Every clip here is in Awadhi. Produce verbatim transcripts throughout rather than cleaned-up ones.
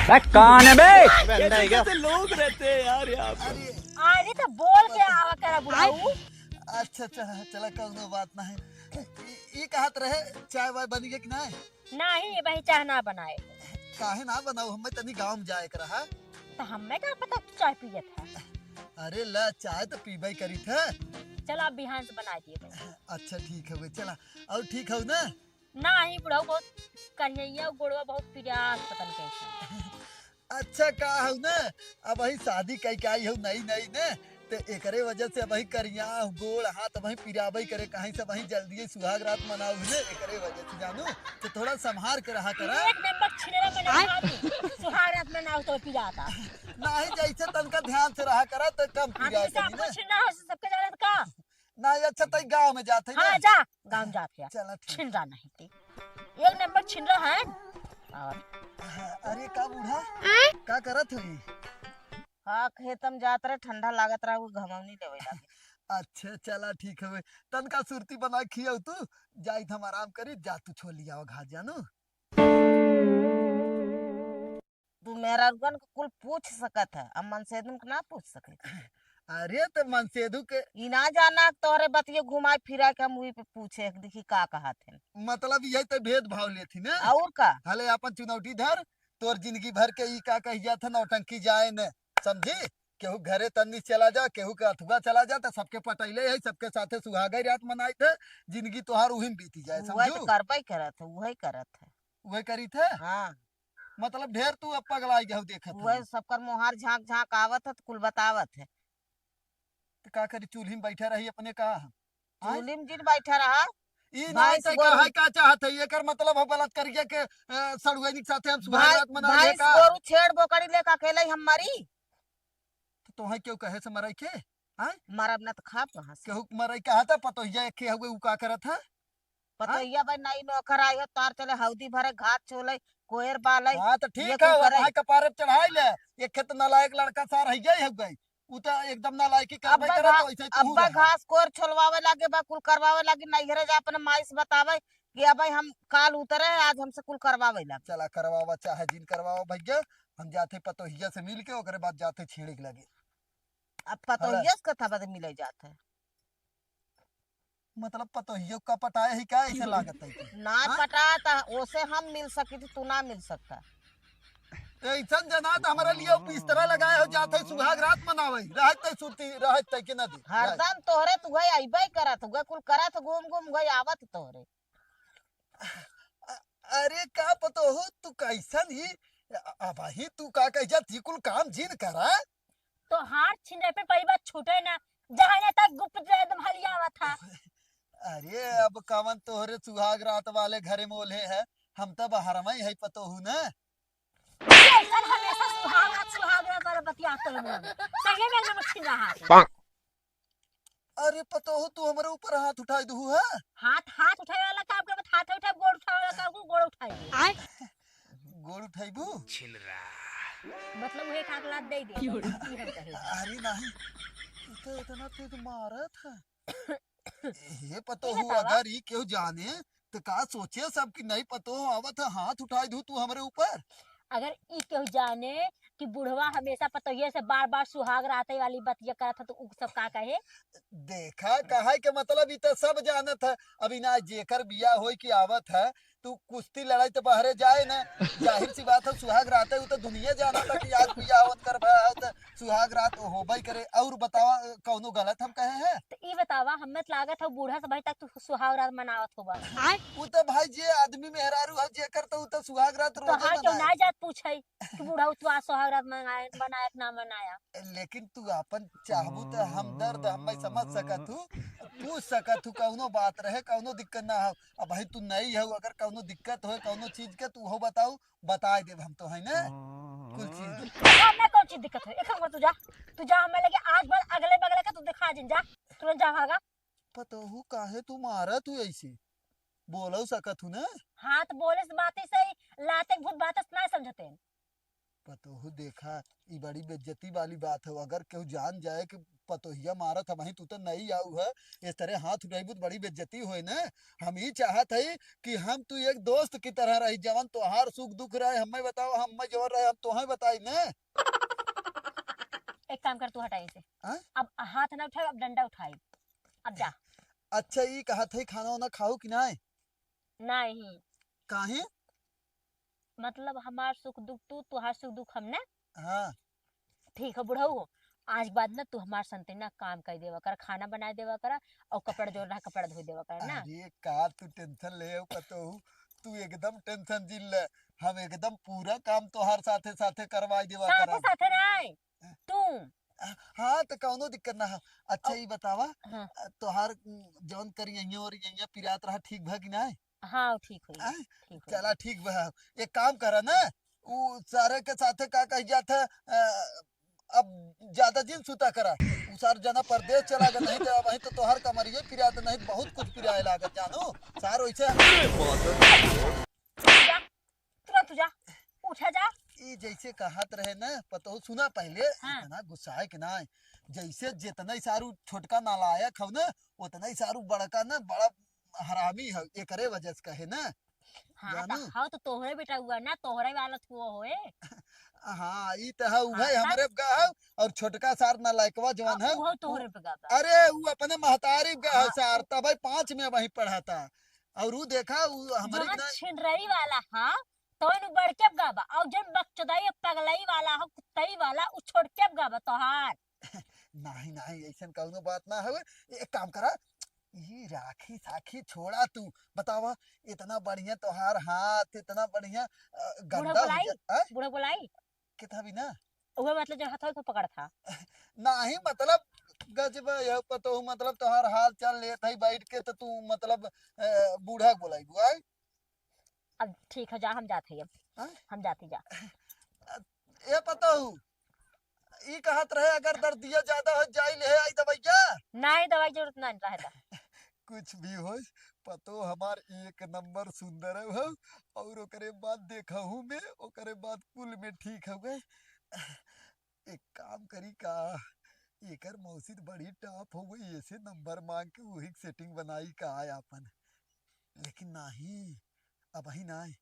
बे, कौन है बे? अबे, अंडा है क्या? कैसे लोग रहते हैं यार यहाँ पे। अरे, अरे तो बोल के आवा करा बुढ़ऊ। अच्छा, चला, चला, कौनो बात नहीं। ई, ई कहत रहे, चाय वाय बनी गया कि नहीं? नहीं, भाई, चाय ना बनाए। काहे ना बनाऊ? हमें तनी गाँव में जाए के रहा। तो हमें का पता तू चाय पियत है? अरे ला, चाय तो पीबे करी थे। चला, अब बिहान से बना दिए भाई। अच्छा, ठीक है, चला। और ठीक हो ना? नाही, बुढ़ऊ बहुत करिया, गोड़वा बहुत पिरात, पता नहीं कैसे। अच्छा, का हऊ ना, अबहीं शादी कई के आई हऊ नई नई ने, ते एकरे वजह से अबहीं करिया गोड़ हाथ अबहीं पिराबे करे, कहीं से अबहीं जल्दी ही सुहाग रात मनाऊ ने, एकरे वजह से जानू, तो थोड़ा संभार के रहा करा। एक नंबर छिनरा में ना आए। सुहाग रात मनाऊ तो पिराता। नाही, जैसे तनका ध्यान से रहा करा, तो कम हम पिराए जैसे करी आपको ने। छिनरा हो, सबके जानत का? नाही, अच्छा, तई गाँव में जात है हाँ, ना? जा, गाँव में जात है। चला, ठीक। छिनरा नहीं थे, एक नंबर छिनरा है। और अरे, का बूढ़ा? आय? का करत हई? हाँ, खेत में जात रहे, ठंडा लागत रहा, वो घमौनी लेवे लागे। अच्छा, चला, ठीक हवे। तनका सुरती बना खियाऊ तू, जाइत हम आराम करी, जा तू छोली आवा घास जानू। तू मेहरारुअन के कुल पूछ सकत है, अब मनसेधुन के ना पूछ सकत है। अरे, तो मनसेधु के ई ना जाना कि तोहरे बतिये घुमाए फिराए के हम वही पे पूछे, देखी का कहत है। मतलब, यही तो भेदभाव लेथी ना। और का? हले अपन चुनौटी धर, तोर जिंदगी भर के ई का कही जात है, नौटंकी जाए न, समझी? केहू घरे तन्नी चला जा, केहू के अथुआ चला जा, तो सबके पटैले है, सबके साथे सुहागे रात मनाइत है, जिंदगी तोहार उही में बीती जाए, उहे तो समझू? करबे करत है, उहे करत है। उहे करीत है? हाँ। मतलब, ढेर तू अब पगलाई गहू देखत वह है। सबकर मोहार झांक झांक आवत है, तो कुल बतावत है। तो का करी, चूल्ही में बैठा रही अपने का? आय? चूल्ही में जिन बैठा रहा। ई भैंस नहीं तो गोरू का है, का चाहत है? एकर मतलब हो बलात्कारिया के, अ, सड़ुआइनी के साथे हम सुहाग भाई, रात मना ले भैंस का? गोरू छेड़ बोकड़ी लेके अकेले ही हम मरी। तो तोहे क्यों कहे से मराई के? आय? मरब ना तो खाब कहाँ से? केहू के मराई कहा था, पतोहिया एक हुए, उ का करत है? पतोहिया भाई नई नौकर आई हो, तार चले हौदी भरे, घास चोले, कोयर बाले, हाँ, तो ये ठीक है, कुल वो करे। भाई कपारे पे चढ़ाई ले। एक खेत नालायक लड़का सार है, यही हो गई। उ तो एकदम नालायकी करबे अब्बा करे, घा-, तो ऐसे ही तू अब्बा रहे। घास कोर छोलवावे लागे बा, कुल करवावे लागे, नैहरे जा अपने माई से बतावे कि अब हम काल उतरे, आज हमसे कुल करवावे लागे। चला करवावा, चाहे जिन करवावा भैया, हम जाते पतोहिया से मिल के, ओकरे बाद जाते छेड़े के लगे। अब पतोहिया से कथा बदे मिले जाते। मतलब पतोहियो का पटाए ही का, ऐसे लागत है कि? ना हाँ? पटा त ओसे हम मिल सकी थी, तू ना मिल सकता। ऐसन जना तो हमारे लिए बिस्तरा लगाए हो जाते, सुहाग रात मनावे, रहत तय सुरती, रहत तय के नदी। हरदम तोहरे तू है अइबे करत, हुए कुल करत, घूम घूम हुए आवत तोहरे। अ-, अरे का पतोहू, तू कैसन ही? अ-, अबही तू का कह जा, ती कुल काम जिन करा। तोहार छिनरे पे पहली बार छूटे ना, जहाँ तक गुप्त एकदम हलियावा था। अरे, अब कवन तोहरे सुहाग रात वाले घरे में ओल्हे है, हम तो बहरमई है पतोहू न। ये सर हमेशा सुहाग रात, सुहाग रात वाला बतिया तो लोग। सही में एकदम छिन रहा है। अरे पतोहू, तू हमरे ऊपर हाथ उठाई दू है? हाथ, हाथ उठावे वाला काम करबे, हाथ उठावे, गोड़ उठावे वाला काम को गोड़ उठाई दे। आय। गोड़ उठाइबू? छिनरा। मतलब उहे एक आध लात दे दे। क्यों? ई हम कहे। अरे नहीं, ई तो इतना तेज मारत है। हे पतोहू, बतावा। अगर ई केहू जाने तो का सोचे सब कि नहीं पतोहू आवत है, हाथ उठाई दू तू हमरे ऊपर। अगर ई केहू जाने कि बुढ़वा हमेशा पतोहिया से बार बार सुहाग राते वाली बतिया करत है तो उ सब का कहे? देखा, कहे के मतलब ई तो सब जानत है। अभी ना जेकर बियाह होई कि आवत है, तू कुश्ती लड़ाई तो बहरे जाए ना। जाहिर सी बात है, सुहाग रात है, उ तो दुनिया जानत है कि आज बियाह होत कर भा, तो सुहाग रात होबे करे। और बतावा, कौनो गलत हम कहे हैं? तो ई बतावा, हमें तो लागत है बूढ़ा से भाई तक तू सुहाग रात मनावत होबा। उ तो भाई जे आदमी मेहरारू है जेकर, तो उ तो सुहाग रात तो रोजे हाय क्यों मनाए। ना जात पूछे कि बूढ़ा तू आज सुहाग रात मनाए, मनाया कि ना मनाया? लेकिन तू आपन चाहबू तो हम दर्द हमें समझ सकत हूँ, पूछ सकत हूँ, कौनो बात रहे, कौनो दिक्कत ना हो। अब भाई तू नहीं हो, अगर कौनो दिक्कत हो, कौनो चीज के तू हो बताऊ, बताए देब हम तो, है ना, कुल चीज। अब मैं कौन चीज दिक्कत हो? एक काम कर, तू जा, तू जा, हमें लगे आज भर अगले बगले का तू दिखा जिन, जा, तुरंत जा भागा। पतोहू काहे तू मारा तू ऐसे? बोलऊ सकत हूँ ना? हाँ, तो बोले से बात ही सही, लाते के भूत बात से ना समझते। पतोहू देखा, ई बड़ी बेइज्जती वाली बात है। अगर केहू जान जाए कि पतोहिया मारत ह, वहीं तू तो नई आऊ है, इस तरह हाथ उठाइबू तो बड़ी बेइज्जती होए ना। हम ई चाहत हई कि हम तू एक दोस्त की तरह रही, जवन तोहार सुख दुख रहे, हमें बताओ, हमें जवन रहे, हम तोहें बताई ना। एक काम कर, तू हटा इसे। हाँ? अब हाथ ना उठाओ, अब डंडा उठाई। अब जा। अच्छा, ई कहत है, खाना वाना खाऊ कि नाय? नहीं। काहे? मतलब, हमार सुख दुख तू, तुहार सुख दुख हम ना। हाँ। ठीक है बुढ़ऊ हो, आज के बाद ना तू हमार संते ना काम कर देवा कर, खाना बना देवा कर, और कपड़ा जो रहा कपड़ा धो देवा कर ना। अरे का तू टेंशन ले हो पतोहू, तू एकदम टेंशन जिन ले, हम एकदम पूरा काम तोहार साथे साथे करवाई देवा साथे करब। साथे नहीं, तू। हाँ, तो कौनो दिक्कत ना हो। अच्छा, अब ई बतावा, हाँ। तोहार, उम, जौन करियइया और यइया पिरात रहा, ठीक भा कि नाय? हाँ, ठीक होई, आय? ठीक होई। चला, ठीक बा। एक काम करा ना, उ सारे के साथे का कही जात है, अ, अब ज्यादा दिन सुता करा। उ सार जना परदेस चला गए, नहीं तो अबहीं तो तोहार कमरिये पिरात नहीं, बहुत कुछ पिराए लागत, जानू। सार वैसे जा, तुरंत जा, उठा जा। ई जैसे कहत रहे ना, पतोहू सुना पहले, हाँ। इतना गुस्साए के ना, जैसे जितना ही सारू छोटका नालायक हव ना, उतना ही सारू बड़का ना, बड़ा हरामी है, एकरे वजह से कहे ना। हाँ, जानू? तो हव तो तोहरे बेटा हुआ ना, तोहरे वाला हुआ होए। हाँ, ई तो है, उ हाँ, भाई तो हमरे गा है, और छोटका सार नालायकवा जवान हाँ, है। उ तोहरे पे गा बा। अरे, उ अपने महतारी गा है हाँ, सार, उ तब पाँच में वहीं पढ़ा था। और उ देखा, उ हमरे जवन ना छिनरई वाला हा, तवन उ बड़के पे गा बा, और जवन बकचोदाई पगलई वाला हो, कुत्तई वाला, उ छोटके पे गा बा तोहार। नहीं, नहीं, ऐसन कौनो बात ना हवे। एक काम करा, ई राखी साखी छोड़ा तू। बतावा, इतना बढ़िया तोहार हाथ, इतना बढ़िया, अ, बूढ़ा गंदा हो बोलाई? जा-, हाँ? बूढ़ा बोलाई? के था भी ना? उहे मतलब जो हथवा को पकड़ था। नहीं, मतलब, गजब है, यह पतोहू, मतलब, तोहार हाल चाल लेत है बैठ के, तो तू, मतलब, अ, बूढ़ा बोलाई बुआई। अब ठीक है, जा, हम जात हई अब। हाँ? हम जात हई, जा। ए पतोहू, ई कहत रहे, अगर दर्दिया ज्यादा हो जाई, ले आई दवाइया। नहीं, दवाई जरूरत नहीं रहता। कुछ भी होई, पतोह हमार एक नंबर सुंदर हो, और ओकरे बाद देखहू में, ओकरे बाद कुल में ठीक हो गए। एक काम करी का, एकर मौसी तो बड़ी टॉप हो गई, ऐसे नंबर मांग के वही सेटिंग बनाई का आपन। लेकिन नहीं, अबही नाय।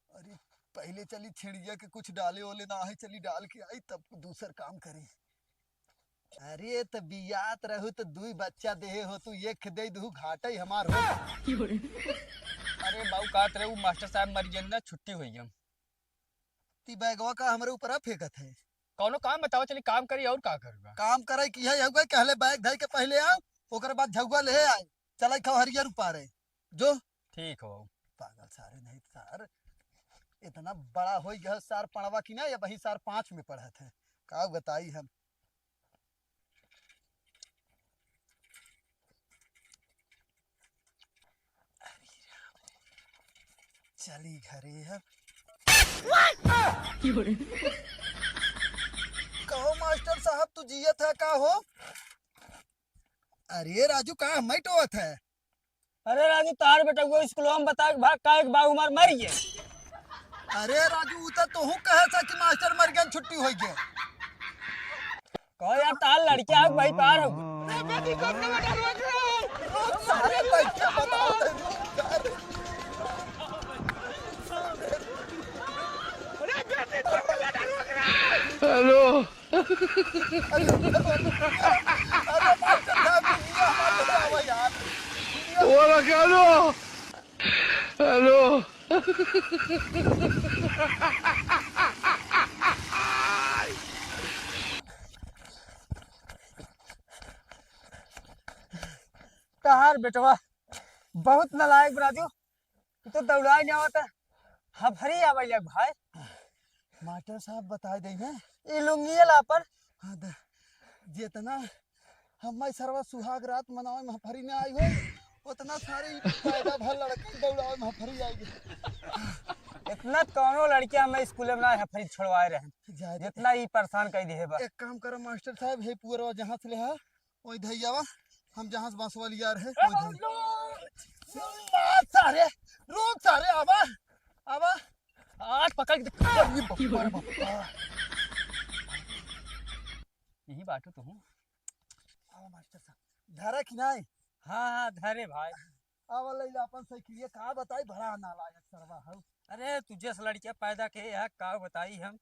अरे, पहले चली छिड़िया के कुछ डाले ओले ना है, चली डाल के आई, तब दूसर काम करी। अरे, त बियात रहू त दुई बच्चा देहे हो तू, एक दे दू घाटे ही हमार हो। अरे बाबू, कहत रहे उ मास्टर साहब मर गए ना, छुट्टी होई गई। ती बैगवा का हमरे ऊपर फेंकत है। कौनो काम बताओ, चली काम करी, और का करबा? काम करे की है, यह कहले बैग धई के पहले आओ, ओकर बाद झगुआ ले आए, चलाई खाओ हरियर उपारे। जो ठीक हो। पागल सारे, नहीं सार, इतना बड़ा हो गया सार पढ़वा की ना, अबही सार पाँच में पढ़त है, का बताई हम। चली घरे अब। कहो मास्टर साहब, तू जियत है का हो? अरे राजू, का हमें टोवत है? अरे राजू, तार बेटा वो स्कूल में बता के भाग, का एक बाबू मार मर गए। अरे राजू, उ तो तोहू कहे था कि मास्टर मर गए, छुट्टी हो गए। कहो यार, तार लड़किया है, वही पार हो। सारे लड़के बताओ तो यार। हेलो। अरे, अरे, मास्टर साहब, दुनिया हमारे बताओ यार। बोला, हेलो। हेलो। तहार बेटवा बहुत नालायक बा राजू, तू तो दौड़ाए नहीं आवता, हफरी आवे लग भाई। मास्टर साहब बताए दे हैं। ई लुंगिया ला अपन। हाँ, द-, जितना हमारे सरवा सुहाग रात मनावे में हफरी में आई हो, उतना सारे ई पैदा भर लड़का दौड़ावे में हफरी आई गए। इतना कौनो लड़किया हमें स्कूल में ना हफरी छोड़वाए रहे, जाए दे। जितना ई परेशान कर दिए बा। एक काम करो मास्टर साहब, हे पुअरवा जहाँ से ले हा, ओई धइया बा, हम जहाँ से बांसवा लिया रहे, ओई धइया। मार सारे, रोक सारे, आवा, आवा। आज पकड़ के, अरे बप्पा रे बप्पा। यही बाटू तू। आवा मास्टर साहब, धरा कि नाहीं? हाँ, हाँ, धरे भाई। आवा लइला अपन साइकिलिया, का बताई, बड़ा नालायक सरवा हौ। अरे, तू जस लड़किया पैदा के है, का बताई हम?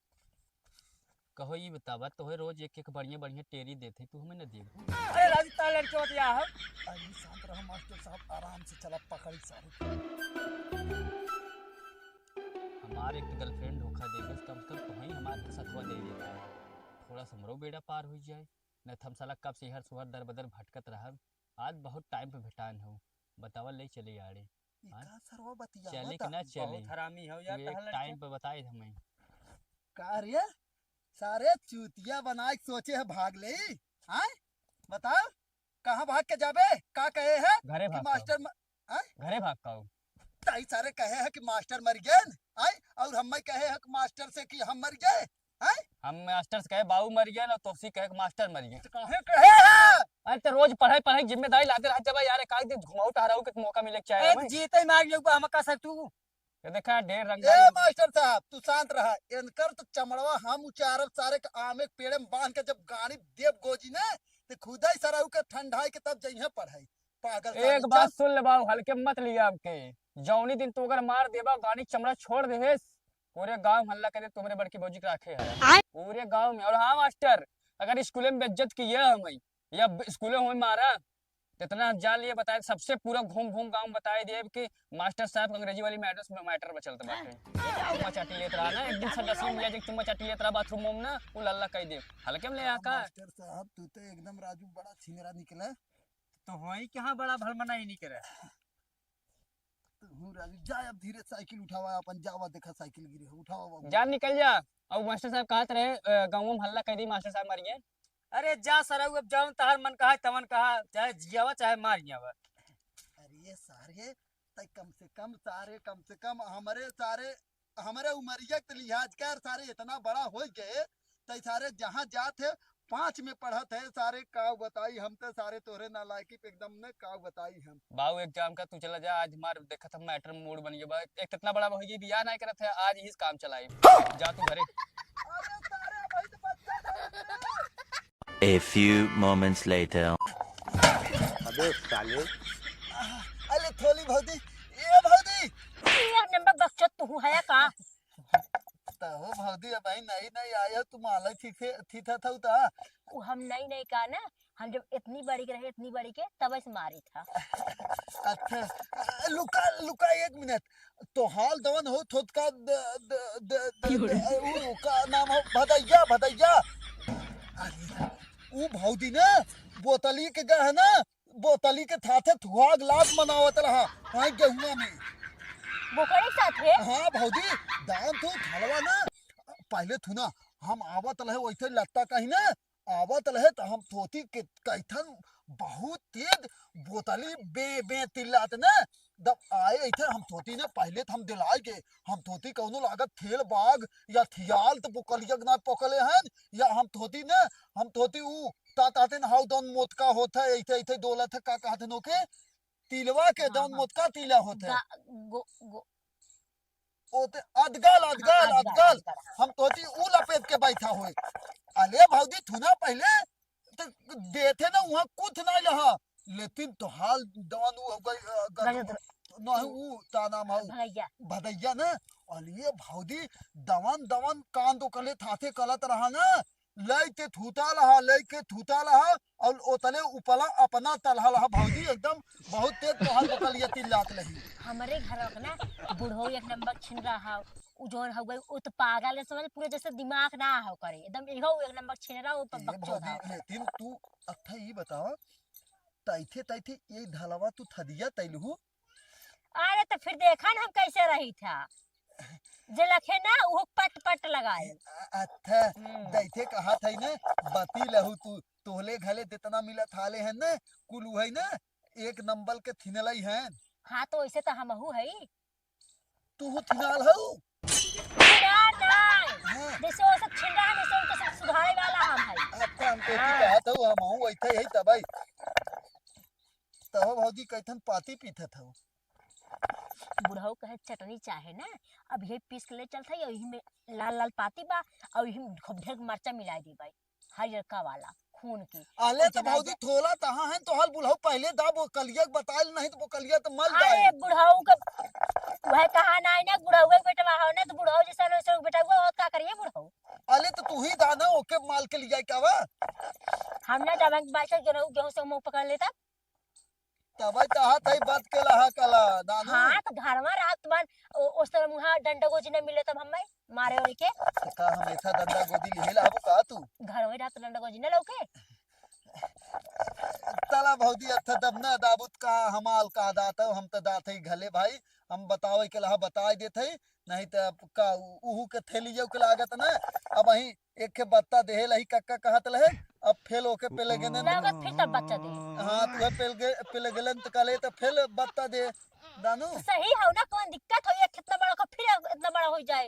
कहो, ई बतावा, तोहे रोज एक एक बढ़िया बढ़िया टेरी देत है, तू हमें न देबू? अरे राजू, ता लड़के बतिया है। अरे शांत रहो मास्टर साहब, आराम से चला, पकड़ी सारे। हमार एक girlfriend धोखा दे गस, कम से कम तोहई हमार सतवा दे देता। थोड़ा सा हमरो बेड़ा पार हो जाए, न त हम साला कब से हर सुहर दर बदर भटकत रहब। आज बहुत time पे भेटान हो, बतावा ले चले आड़े। ई हाँ? का सरवा बतिया चले कि ना चले? बहुत हरामी हो यार, तू एक तहर लड़के। Time पे बताए हमें। का रे? सारे चूतिया बनाए के सोचे है भाग ले, हाँ? बताओ, कहाँ भाग के जाबे? का कहे है घरे कि भाग मास्टर का। म-, हाँ? घरे भाग का हो? ताई सारे कहे है कि मास्टर मर गए, हाँ? और हम कहे है कि मास्टर से कि हम मर गए, हाँ? हम मास्टर से कहे बाबू मर गए ना, तोसी कहे कि मास्टर मर गए। तो काहे कहे है? अरे तो रोज पढ़ाई, पढ़ाई की जिम्मेदारी लादे रह जबा यार, एक आध दिन घुमाऊ टहराऊ के मौका मिले के चाहे ए, हमें। जीते मार लेबा हम का सर तू। ये देखा, ढेर रंग ए, मास्टर साहब, तू शांत रहा। इनकर तो चमड़वा हम उचारब सारे के आमे के पेड़े में बांध के जब गाड़ी देब गोजी ने, तो खुदा ही सराऊ के ठंडाई के तब जइहे पढ़ाई। पागल सारे, एक बात चल। सुन ले बाबू, हल्के मत लिया हमके। जौनी दिन तू अगर मार देबा, गाड़ी चमड़ा छोड़ देहेस, पूरे गांव हल्ला करे, तुम्हरे बड़की भौजी के राखे है। आय। पूरे गांव में। और हाँ मास्टर, अगर स्कूल में बेइज्जत किया हमें, या ब-, स्कूल में हमें मारा, तो इतना हम जान लिए बताए, सबसे पूरा घूम घूम गांव में बताए दिए कि मास्टर साहब अंग्रेजी वाली मैटर, मैटर में चलत बाटे। चुम्मा चाटी लेत रहा ना, एक दिन से दसवीं में जाके चुम्मा चाटी लेत रहा बाथरूम में ना, वो लल्ला कह दे। हल्के में ले आ का? मास्टर साहब, तू तो एकदम राजू बड़ा छिनरा निकला। तो वही कहाँ बड़ा भलमना ही नहीं करे। तू राजू जा, अब धीरे साइकिल उठावा, अपन जावा, देखा साइकिल गिरे, उठावा बाबू। जा निकल जा। अब मास्टर साहब कहत रहे, अ, गाँव में हल्ला कह दी, मास्टर साहब मर गए। अरे जा सरऊ, अब जौन तहार मन कहा तवन कहा, चाहे जियावा चाहे मार गयावा। अरे सारे, तै कम से कम सारे, कम से कम हमरे सारे, हमरे उमरिया के लिहाज कर सारे, इतना बड़ा हो गए, तै सारे जहाँ जात है पाँच में पढ़त है सारे, का बताई हम तो सारे तोहरे नालायकी पे एकदम ने, का बताई हम। बाऊ exam का तू चला जा, आज मार देखत हम मैटर मूड बन गया बा। एक इतना बड़ा हो गई बियाह नहीं करत है, आज ही काम चलाई। जा तू घरे। अरे सारे, अबही तो बच्चा था। A few moments later. अबे साले। अरे थोली भौजी, ए भौजी। ये नंबर बकचोद तू है का? त हो भौजी, अबही नई नई आया, तू माला थी थे, थी था, था उता। वो हम नई नई का ना, हम जब इतनी बड़ी के रहे, इतनी बड़ी के, तब ऐसे मारी था। अच्छा, लुका, लुका एक मिनट। तोहाल दवन हो थोतका द-, द-, द-, द-, क्यों रे? द-, उ का नाम हो? भदैया, भदैया। अरे, उ भौजी ने बोतली के गह ना, बोतली के थाथे थुआग लात मनावत रहा, हाँ, गेहुआ में। बोकरी के साथे? हाँ भौजी, दान तू थलवा ना, पहले थू ना, हम आवत रहे वैसे लत्ता कहीं ना, आवत रहे त हम थोती के कैथन बहुत तेज बोतली बे बे तिल्लात न। जब आए ऐसे हम थोती न पहले त हम दिलाए के, हम थोती कौनो लागत थेल बाग या थियाल त पुकलिया के ना पकले हन, या हम थोती न, हम थोती ऊ ता ताते न हाउ दौन मोतका होत है, ऐसे ऐसे डोलत है, का कहत है नोके? तिलवा के हाँ, दौन हाँ। मोतका तिला होत है। गा-, गो-, गो-, ओते अदगल, हाँ, अदगल, अदगल, अदगल। अदगल। हम तोती ऊ लपेट के बैठा होई। अले भौजी, थुना पहले तो देथे ना, वहाँ कुछ नहीं रहा। लेकिन तोहाल दवन ऊ हो गई, अ, गजब। गजब। नहीं, ऊ ता नाम है? भदैया। भदैया ना। अले भौजी, दवन, दवन कान तो कले थाथे कलत रहा ना। लइके थूता लहा, लइके थूता लहा, और ओतले उपला अपना तलहा लहा भौजी, एकदम बहुत तेज तोहार बकलिया तिल्लात लही। हमरे घर के ना बुढ़ऊ एक नंबर छिन रहा, उ जौन हउवे, उ तो पागल है, समझ, पूरे जैसे दिमाग ना हो करे, एकदम इहो एक नंबर छिन रहा, उ तो ए बकचोद भौजी, है। लेकिन तू अच्छा ई बतावा, तैथे, तैथे ये धलवा तू थदिया तैलहू, अरे तो फिर देखा ना हम कैसे रही था, जे लखे ना उहो पट पट लगाए। अ-, अच्छा, हम्म। जैसे कहा था ना, बती लहू तू, तोहले घले जितना मिला थाले हैं ना, कुल उहई ना, एक नंबर के थिनलई हैं। हाँ, तो ऐसे तो हमहू हई। तू हु थिनाल हऊ? थिनाल ना। हाँ। जैसे वो सब छिन रहा है, वैसे उनको सब सुधारे वाला हम हई। अच्छा, हम तो हाँ। कहत हऊ, हमहू वैसे ही तबई। तहो भौजी कैथन पाती पीथत हऊ। बुढ़ऊ कहे चटनी चाहे ना, अब यही पीस के ले चलत हई, और यही में लाल लाल पाती बा, और यही में खूब ढेर मरचा मिला दी भाई, हरियरका वाला, पून के। अले तो भौजी थोला तहाँ है, तोहर बुढ़ऊ पहले दा वो कलिया के बताइल, नहीं तो वो कलिया तो मल अरे जाए। बुढ़ऊ के वह कहा नहीं ना, बुढ़ऊ के बेटवा हो ना, तो बुढ़ऊ जैसा वैसा बेटा हुआ होत का करिए बुढ़ऊ। अले तो तू ही दा ना, ओके माल के लिया क्या वा? हम ना जावे बाइक से गेहूं, गेहूं से मुंह पकड़ लेता। तबे चाहत है बात के लहा कला, दानू। हाँ, तो घरवा रात बन, ओ, ओस तरह मुहा डंडा गोजी न मिले तब हम्मे मारे ओई के। तो का हम ऐसा डंडा गोजी लिहे लाबू का तू? घरवा रात डंडा गोजी न लौके। तला भौजी अच्छा दब ना दाबुत का हमाल का दात हो, हम तो दात है घले भाई, हम बतावे के लहा बताई देत है, नहीं तो अब का उ-, उहू के थैलियो के लागत ना, अब अहीं एक के बत्ता देहे लही कक्का कहत लहे, अब फेल ओके पेले गेने न। लागत फिर तब बच्चा दे। हाँ, तू है पेल गे-, पेले गेलन त कहले त फेल बत्ता दे, दानू। सही हो ना, कौन दिक्कत हो, एक इतना बड़ा को फिर इतना बड़ा हो जाए।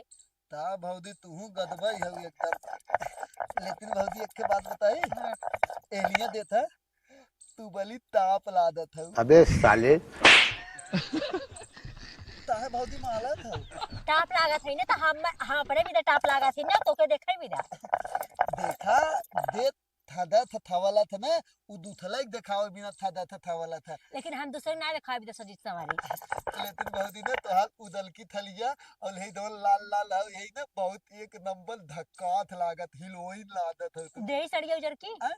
ता भौजी तू गदबई हो एकदम। लेकिन भौजी एक के बात बताई, हाँ। एलिया देत है, तू बली ताप लादत हऊ। अबे साले। ताहे भौजी मालत हऊ। ताप लागत है ना, तो हम, हम अपने भी तो ताप लागत है ना, तो के देखे भी ना। देखा, दे थदा थथावला था ना, उ दूथला एक देखावे बिना थदा थथावला था। लेकिन हम दूसरे ना देखावे भी तो सजीत सवारी। लेकिन भौजी ने तोहार उदल की थलिया और यही दो लाल लाल है, यही ना बहुत एक नंबर धक्कात लागत, हिलोइन लागत है तू। देही सड़िया उजर की? हैं?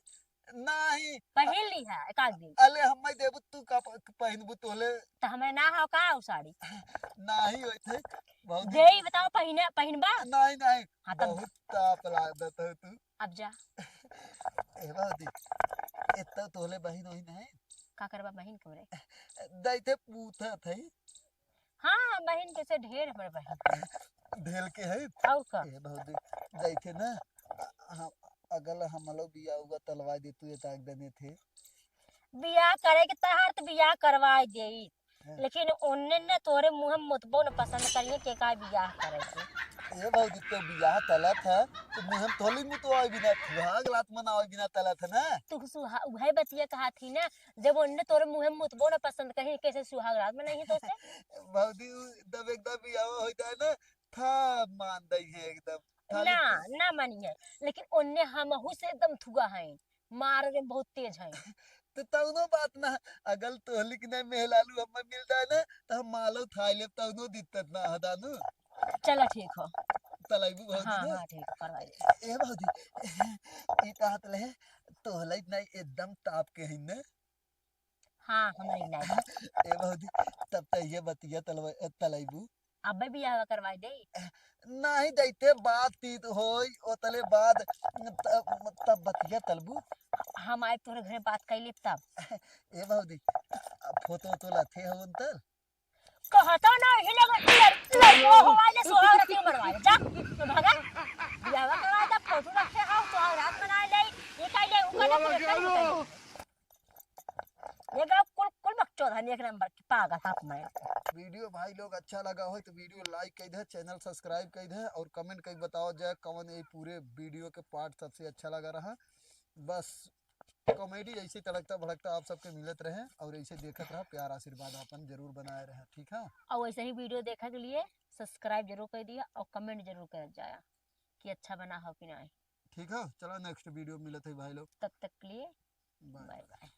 नाही। पहिन ली है एक आध दिन। अले हम्मे देबू तू का प-, पहिनबू तोले? त हमें ना हो का उ साड़ी? नाही होइत है। भौजी। देई बताओ पहिने, पहिनबा? नाही, नाही। हाँ, तब बहुत ताप लागत है तू। अब जा। ए भौजी, इतना तोले बहिन वही नहीं? का करबा बहिन के रे? दैते पूछत है। हाँ, बहिन के से ढेर हमर बहिन। ढेल के है? और का? ए भौजी, दैते ना, हम, अगल हम लोग बियाह हुआ तलवाई दे तू, ये ताक देने थे। बियाह करे के तहार त बियाह करवाई देई। हाँ। लेकिन ओन्ने न तोरे मुँह में मुतबो न पसंद करिए के का बियाह करे के। ए भौजी, तो बियाह तलत है, तो मुँह में थोली मुतवाई बिना, सुहाग रात मनावे बिना तलत है ना। तू सुहा-, उहे बतिया कहा थी ना, जब ओन्ने तोरे मुँह में मुतबो न पसंद करिए, कैसे सुहाग रात मनाई है तो से? भौजी, उ दब एकदम बियाह हो जाए ना, था मान दई है एकदम। खाली ना, ना मानी है, लेकिन ओन्ने हमहू से एकदम थुआ है, मार रे बहुत तेज है। तो तौनो बात ना, अगर तोहली के नहीं मेहलालू हमें मिल जाए ना, तो हम मालो थाई लेब, तौनो दिक्कत ना है दानू। चला ठीक हो। तलैबू भौजी हाँ, ना? हाँ, ठीक है, करवाई दे। ए भौजी, ई कहत रहे, तोहली नहीं एकदम ताप के है ना? हाँ, हमारी नहीं। ए भौजी, तब तो ये बतिया तलवा-, तलैबू। अबे बियाह करवाई दे। नहीं दैते बातचीत होई, ओतले बाद तब, तब बतिया तलबू। हम आए तोरे घरे बात कर लेब तब। ए भौजी, फोटो तो लाथे हो उनतर? कहता ना, ही लग, लड़, लड़, वो हवाई ले सुहाग रात के मरवाए, जा, तो भागा। बियाह करवा दे, फोटो रखे हो, सुहाग रात मनाए ले, ये कर ले, वो कर ले, ये कर ले। ये गाँव कुल, कुल बकचोद है, एक नंबर के पागल हाथ में। वीडियो भाई लोग अच्छा लगा हो तो वीडियो like कर दे, channel subscribe कर दे और comment करके बताओ जाए कौन ये पूरे वीडियो के part सबसे अच्छा लगा रहा। बस comedy ऐसे तड़कता भड़कता आप सबके मिलत रहे और ऐसे देखत रहा, प्यार आशीर्वाद अपन जरूर बनाए रहे, ठीक है? और वैसे ही वीडियो देखे के लिए subscribe जरूर कर दिया और comment जरूर कर जाया कि अच्छा बना हो कि नहीं। ठीक है, चलो next वीडियो मिलत है भाई लोग। तब तक के लिए bye bye bye।